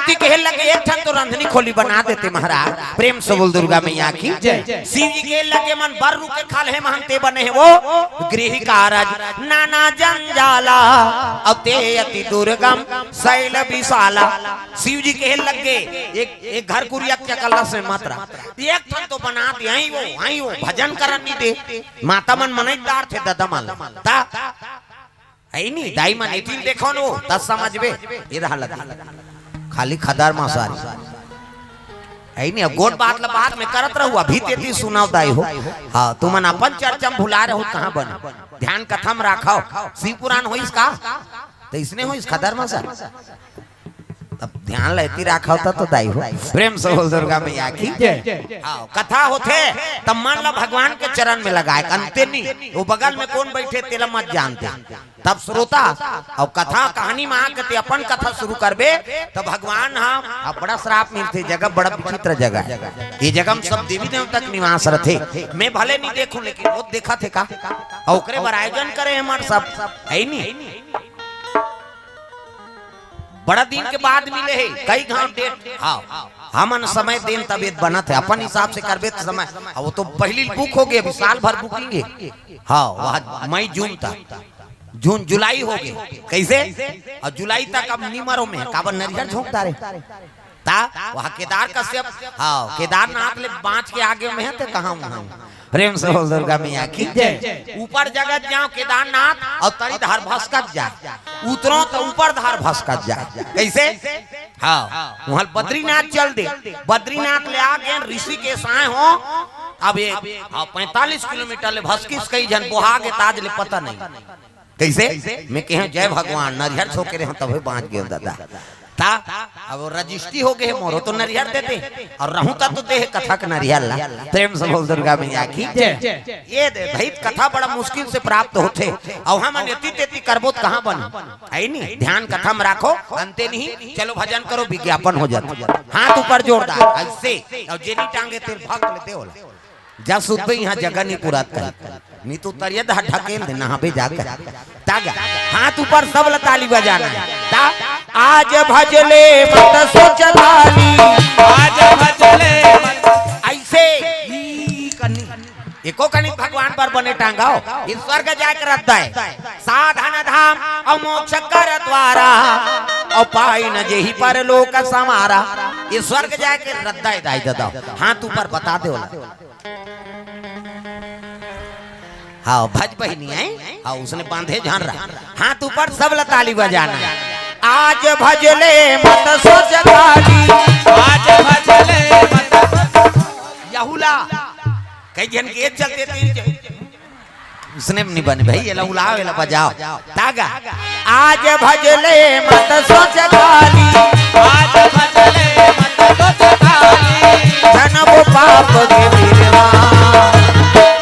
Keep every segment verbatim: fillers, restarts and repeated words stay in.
पार्वती कहे लगे, "एक ठन तो रंधनी खोली बना देते महाराज।" प्रेम से बोल दुर्गा मैया की जय। शिव जी कहे लगे, "मन बर रुके खाल हे महंते बने हे वो गृह कारज, नाना जंजाला, अब ते अति दुर्गम शैल विशाला।" शिव जी कहे लगे, "एक, एक घर कुरिया के कलश में मत रह, एक ठन तो बना दे, आई वो, आई वो, भजन करन नहीं दे।" माता मन मनई दार थे ददा मन ता। ऐ नी, दाई मन एती देखो नो, तब समझबे। ये रहा लगी। खाली खदर मा सारी। ऐ नी, अब गोट बात ला बाद में करत रहू, अभी तेती सुनाव दाई हो। हाँ, तुमन अपन चर्चा में भुला रहू, कहाँ बने? ध्यान कथा में राखव। शिव पुराण होइस का? तो इसने होइस खदर मा सारी। तब ध्यान लेती राखव त तो दाई हो। प्रेम से बोल दुर्गा मैया की जय। हाँ, कथा होथे, तब मन ला भगवान के चरण में लगाए, अंते नी। वो बगल में कौन बैठे, तेला मत जानते। तब श्रोता, और कथा कहानी में आके ते अपन कथा शुरू करबे, तो भगवान ह, अब बड़ा श्राप मिलथे, जगह बड़ा विचित्र जगह है। ये जगह में सब देवी देवता के निवास रथे। मैं भले नहीं देखूं, लेकिन वो देखा थे का? और ओकरे बर आयोजन करे हमार सब, है नी? बड़ा दिन के बाद मिले हे, कई घाव डेट। हाँ, हमन समय देन तब ये बनत है, अपन हिसाब से करबे त समय। अब वो तो पहली बुक हो गई, अभी साल भर बुकिंग है। हाँ, वह मई जून तक, जून जुलाई हो गए। कैसे? और जुलाई तक अब निमरो में है, काबर नरियर झोंक डारे। ता वहाँ केदार कश्यप, हाँ, केदारनाथ ले बाँच के आगे में है, ते कहाँ वहाँ? प्रेम से बोल दुर्गा मैया की जय। ऊपर जगत जाओ केदारनाथ, और तरी धार भसकत जाए, उतरो तो ऊपर धार भसकत जाए। कैसे? हाँ, वहाँ बद्रीनाथ चल दे, बद्रीनाथ ले आ गए, ऋषिकेश आए हो, अब ये, हाँ, पैंतालीस किलोमीटर ले भसकिस, कई झन बोहा के ताज ले पता नहीं। कैसे? मैं कहे, "जय भगवान, नरियर छोके रहे तभे बाँच गए दादा।" ता अब रजिस्ट्री हो गए, मोरो तो नरियर दे दे, और रहूं ता तो देह कथा के नरियर ला। प्रेम से बोल दुर्गा मैया की जय। ये दे भाई, कथा बड़ा मुश्किल से प्राप्त होथे, और हमन एती तेती करबो त कहाँ बन? है नी, ध्यान कथा में राखो, अंते नहीं, चलो भजन करो, विज्ञापन हो जाता। हाथ ऊपर जोरदार, ऐसे, और जेनी टांगे तेल भक्त लेते होला। जा सुतबे, यहाँ जगह नहीं पुरात कही। नहीं तो तरिया द ढकेल दे, नहाबे जाकर। तागा, हाथ ऊपर, सब ला ताली बजाना है। ता, आज भजले मत सोच खाली। आज भजले मत ऐसे ई कनी। एको कनी भगवान पर बने टांगाओ। ई स्वर्ग जाए के रद्दा है। साधन धाम और मोक्ष कर द्वारा। और पाई न जेही परलोक समारा। ई स्वर्ग जाए के रद्दा है दाई दादा। हाथ ऊपर बता दे वाला। हाँ, भज बहिनी है। हाँ, उसने बांधे झान रहा। हाथ ऊपर, सब ला ताली बजाना। आज भजले मत सोच खाली। आज भजले मत सोच। यहुला। कई झन के चलते तीन झन। उसने नहीं बने भाई, ये ला उलाओ, ये ला बजाओ। तागा। आज भजले मत सोच खाली। आज भजले मत सोच खाली। जनम पाप के बिरवा।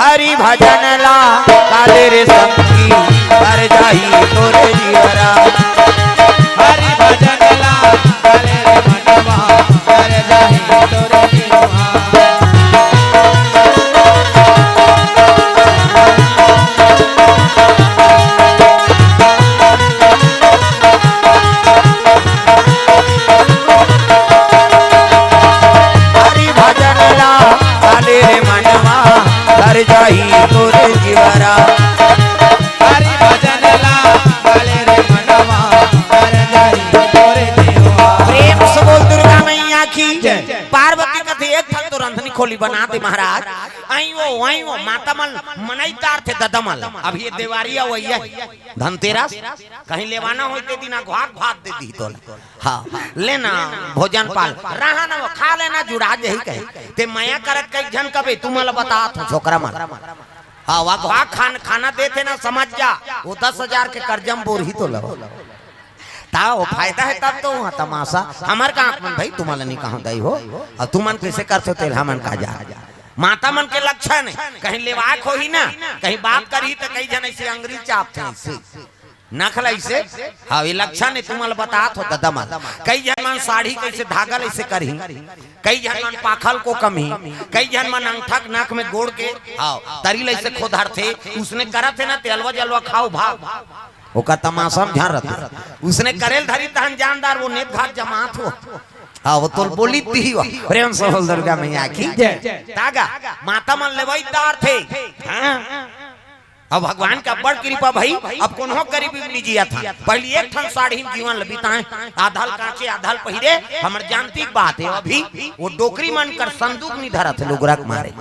हरि भजन ला काले रे संगी, कर जाही तोरे जीवरा। हरि भजन ला काले रे मनवा, कर जाही तोरे जीवरा। हरि भजन ला काले रे मनवा, कर जाही तोरे जीवरा। हरि भजन ला काले रे मनवा, कर जाही तोरे जीवरा। प्रेम से बोल दुर्गा मैया की जय। पार्वती कथे, "एक ठन तो रंधनी खोली बना दे महाराज।" आई वो, आई वो, माता मन मनई तार थे ददा मन। अब ये देवारिया वही है, धनतेरस, कहीं लेवाना होई ते दिना घात भात दे दी तोला। हाँ, लेना भोजन पाल, रहा ना वो, खा लेना, जुड़ा जही कहे। ते मया करत कई झन कबे, तुमन ला बतात हो, छोकरा मन। हाँ, वा घात खान-, खाना देथे ना, समझ जा, वो दस हजार के कर्जा में बोरही तोला। ता वो फायदा है तब तो वहाँ तमाशा। हमर का आँख मन भाई, तुमन ला नहीं कहूँ दाई हो। और तुमन कैसे करते हो, तेल हमन का जा। माता मन के लक्षण है, कहीं लेवाक होही ना, कहीं बात करही तो कई झन ऐसे अंगरी चापथे ऐसे। नखल ऐसे, हाँ, ये लक्षण है, तुमन ला बतात हो ददा मन। कई झन मन साड़ी कैसे धागा ऐसे करही, कई झन मन पाखल को कमही, कई झन मन अंगठा के नख में गोड़ के, हाँ, तरी ला ऐसे खोधरथे, उसने करत है ना, तेलवा जलवा खाओ भाग। ओका तमाशा में झन रहते। उसने करेल धरी तहन जानदार वो नेत घाट जमात हो। हाँ, वो तोर बोली ती ही वा। प्रेम से बोल दुर्गा मैया की। जय। तागा, माता मन लेवई दार थे। हाँ। अब भगवान का बड़ कृपा भाई, अब कोनो गरीबी में नहीं जिया था। पहली एक ठन साड़ी में जीवन ल बिताए, आधल कांचे, आधल पहिरे, हमर जानती के बात है। अभी वो डोकरी मन कर संदूक नहीं धरत, लुगरा के मारे।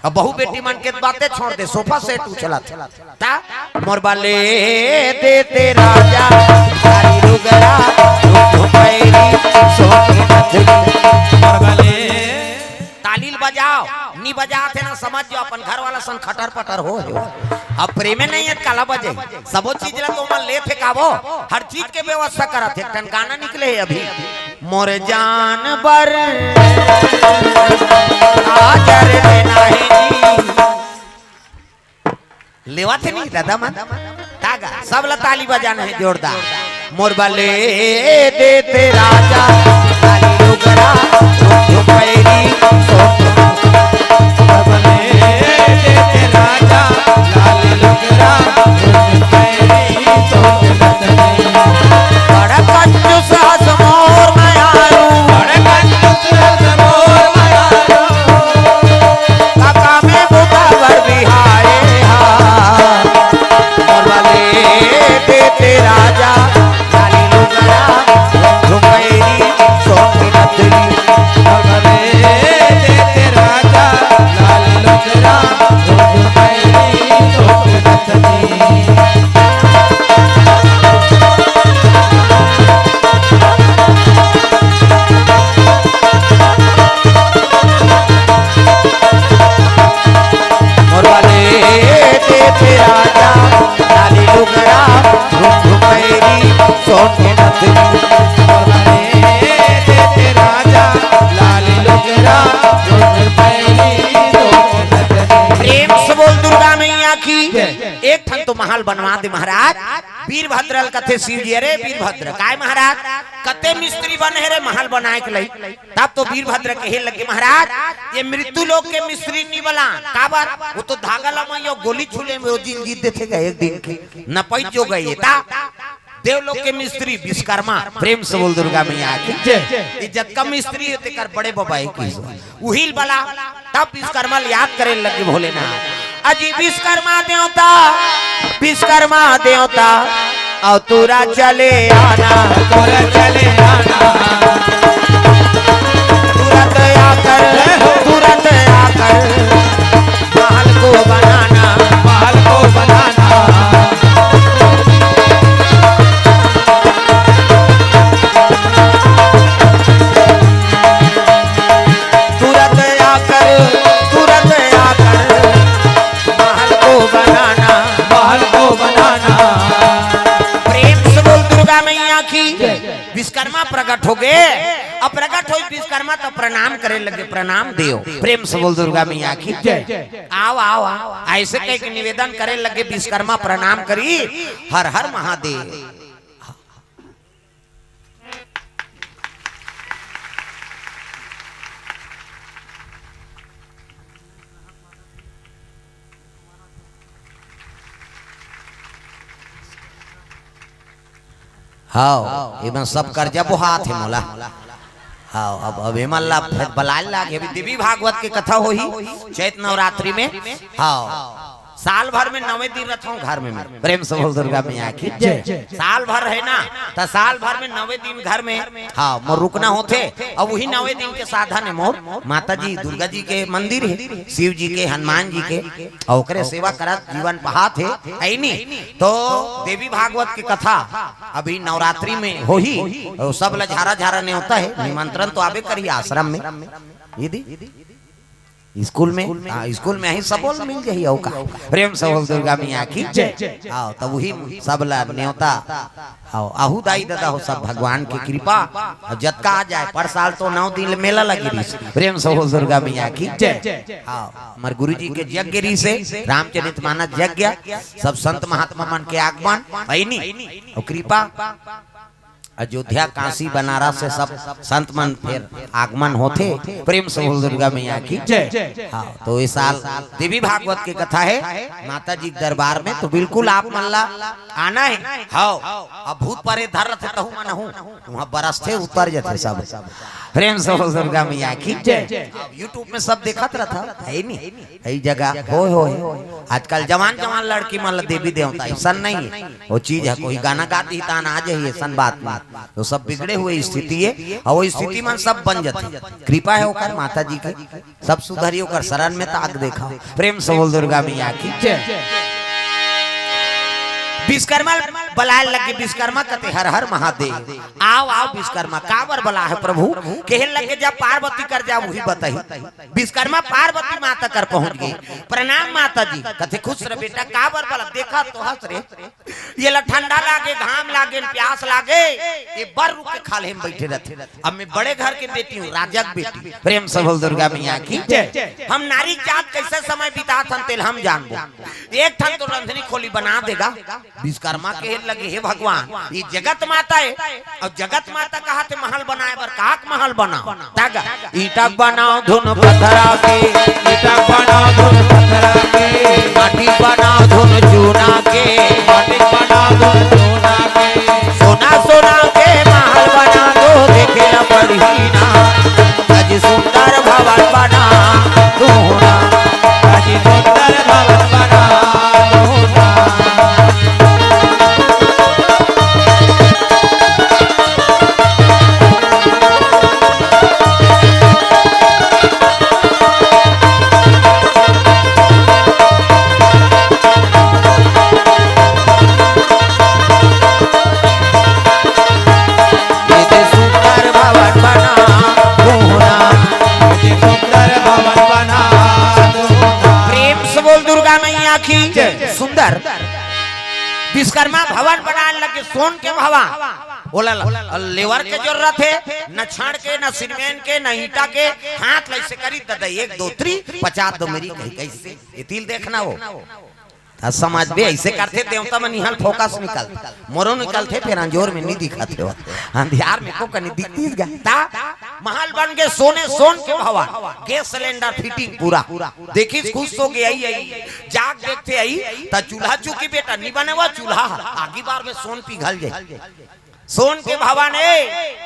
अब बहू बेटी मन के बातें छोड़ दे, सोफा सेट उछलत। ता मोर बले देते राजा, सारी लुगरा, रुक पैरी, सोने नथनी। मोर बले ताली ल बजाओ, नी बजात हे ना, समझ जाओ, अपन घर वाला संग खटर पटर हो, हो। अब प्रेमे नहीं है, काला बजे। सबो चीज ला तो मन लेत हे काबो, हर चीज के व्यवस्था करत हे। एक ठन गाना निकले हे अभी, मोर जान बर आजर में नहीं जी। लेवत हे नहीं दादा मन? तागा, सब ला ताली बजाना है जोरदार। मोर बले देते राजा, ताली लुगरा, रुक पैरी, सोच। मोर बले देते राजा, लाल लुगरा, रुक पैरी, सोच। बड़ा कंजूस हस मोर मयारू। बड़ा कंजूस हस मोर मयारू। काका में बुता बर बिहाए हा। मोर बले देते राजा, लाली लुगरा, झुमैरी, सोन नथनी। मोर बले देते राजा, लाली लुगरा, झुमैरी, सोन नथनी। मोर बले देते राजा, लाली लुगरा, रुख रुखैरी, सोन नथनी। मोर बले देते राजा, लाली लुगरा, रुख रुखैरी, सोन नथनी। प्रेम से बोल दुर्गा मैया की। जय। एक ठन तो महल बनवा दे महाराज। वीरभद्र ल कथे शिव जी, "अरे वीरभद्र, काय महाराज, कते मिस्त्री बने हे रे महल बनाए के लई?" तब तो वीरभद्र कहे लगे, "महाराज, ये मृत्यु लोक के मिस्त्री नी बला, काबर? वो तो धागा ला मैं यो गोली छूले में वो जिन जीत देथे गा एक दिन के, न पैत जो गए ता देवलोक के मिस्त्री विश्वकर्मा।" प्रेम से बोल दुर्गा मैया की। जय। ये जतका मिस्त्री हे तेकर बड़े बबा हे की। उहिल बला, तब विश्वकर्मा ल याद करे लगे भोलेनाथ। अजी विश्वकर्मा देवता, विश्वकर्मा देवता, अउ तुरा चले आना, तुरा चले आना। तुरंत आकर, तुरंत आकर, महल को बनाना, महल को बनाना। तुरंत आकर, तुरंत आकर महल को बनाना, महल को बनाना। प्रेम से बोल दुर्गा मैया की। जय। विश्वकर्मा प्रकट हो गए। अब प्रकट हो विश्वकर्मा तो प्रणाम करे लगे, "प्रणाम देव।" प्रेम से बोल दुर्गा मैया की। जय। आओ, आओ, आओ। ऐसे कह के निवेदन करे लगे विश्वकर्मा, प्रणाम करी, "हर हर महादेव।" हाव, एमन सब करजा बोहात हे मोला। हाव, अब, अब एमन ला फेर बलाय लागे। अभी देवी भागवत के कथा होही चैत नवरात्रि में। हाव, साल भर में नवे दिन रथों घर में, मैं प्रेम से बोल दुर्गा मैया की। जय। साल भर हे ना, त साल भर में नवे दिन घर में, हाँ, मोर रुकना होथे। अब वही नवे दिन के साधन हे मोर, माता जी दुर्गा जी के मंदिर हे, शिव जी के, हनुमान जी के, अउ ओकरे सेवा करत जीवन पहात हे, है नी? तो देवी भागवत के कथा अभी नवरात्रि में होही, अउ सब ल झारा झारा नेवता हे, निमंत्रण तो आबे करही आश्रम में। ये दी स्कूल में, हाँ, स्कूल में ही सब बोल मिल जाही, अउ का? प्रेम से बोल दुर्गा मैया की जय। आओ, तब वही सब ला नेवता। आओ, आहू दाई ददा हो, सब भगवान की कृपा। अउ जतका आ जाए, पर साल तो नौ दिन मेला लगे रहिस। प्रेम से बोल दुर्गा मैया की जय। आओ, हमर गुरु जी के यज्ञ रहिस हे, रामचरित मानस यज्ञ, सब संत महात्मा मन के आगमन, है नी? अउ कृपा। अयोध्या, काशी, बनारस से सब संत मन फेर आगमन होथे। प्रेम से बोल दुर्गा मैया की। जय। हाँ, तो इस साल देवी भागवत के कथा हे, माता जी के दरबार में, तो बिल्कुल आप मन ला आना हे। हाँ, अब भूत परेत धर रथे तहू मन हूँ, वहाँ बरसथे, उतर जथे सब। प्रेम से बोल दुर्गा मैया की। जय। अब YouTube में सब देखत रथा, हे नहीं? यही जगह होय होय। आजकल जवान जवान लड़की मन ला देवी देवता अइसन नहीं हे। वो चीज हे, कोई गाना गा दिही तान आ जाही, अइसन बात नहीं। तो सब बिगड़े हुए स्थिति हे, अउ वो स्थिति मन सब बन जथे। कृपा हे ओकर माता जी के, सब सुधरी ओकर शरण में ताक देखा। प्रेम से बोल दुर्गा मैया की। जय। विश्वकर्मा बलाए लगे, विश्वकर्मा कथे, "हर हर महादेव।" "आव, आव विश्वकर्मा।" "काबर बलाए हस प्रभु?" "कहे लगे, जा पार्वती कर जा, वही बताही।" विश्वकर्मा पार्वती माता कर पहुंच गे। "प्रणाम माता जी।" कथे, "खुश रह बेटा।" "काबर बलाए?" "देखा तो हस रे, ये ला ठंडा लागे, घाम लागे, प्यास लागे, ये बर रुख के खाल्हे में बइठे रथे। अब मैं बड़े घर के बेटी हूँ, राजा के बेटी।" प्रेम से बोल दुर्गा मैया की। जय। "हम नारी जात कइसे समय बिताथन, तेला हम जानबो। एक ठन तो रंधनी खोली बना देगा।" विश्वकर्मा कहे लगे, "हे भगवान, ये जगत माता हे, अउ जगत माता कहाथे महल बनाए बर, काक महल बनाओ।" तग ईंटा के बनाओ धुन पथरा के, ईंटा के बनाओ धुन पथरा के, माटी के बनाओ धुन चूना के, माटी के बनाओ धुन चूना के, सोना सोना के महल बना दो, देखे ला परही ना, अति सुंदर भवन बना दो ना, अति सुंदर भवन बना दो ना। अति सुंदर भवन बना दो ना, अति सुंदर भवन बना दो ना। प्रेम से बोल दुर्गा मैया की। जय। सुंदर विश्वकर्मा भवन बनाए लगे, सोन के भवन। ओला ल-, लेवर के जरूरत हे, न छड़ के, न सीमेंट के, न ईंटा के। हाथ ला अइसे करी, ददा, एक, दो, three, पचास दो मेरी कही, कइसे? ये तिल देखना हो। त समझबे, अइसे करथे देवता मन, इहाँ फोकस निकलथे, मोरो निकलथे, फेर अंजोर में नहीं दिखत हे। अंधियार में को कनी दिखतीस गा। त महल बन गे, सोने, सोन के भवन, गैस सिलेंडर फिटिंग पूरा। देखिस, खुश हो गे, अई, अई, जाग देखथे, अई, त चूल्हा चुकी बेटा, नहीं बने वो चूल्हा, आगी बार में सोन पिघल जाए। सोन के भवन हे,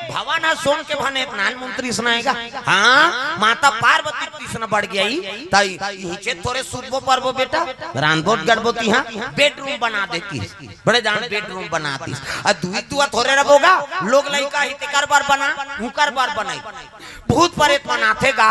भवन हे सोन के बने, नान मंत्री सुनाएगा। हाँ, माता पार्वती कृष्ण बढ़ गई, त इहिचे थोरे सुतबो परबो बेटा, रांधबो गढ़बो तिहाँ, बेडरूम बना देती, बड़े जान बेडरूम बना दी। अउ दुई दुआ थोरे रबो गा, लोग लइका ही तेकर बर बना, उकर बर बनाई। भूत परेत मन आथे गा,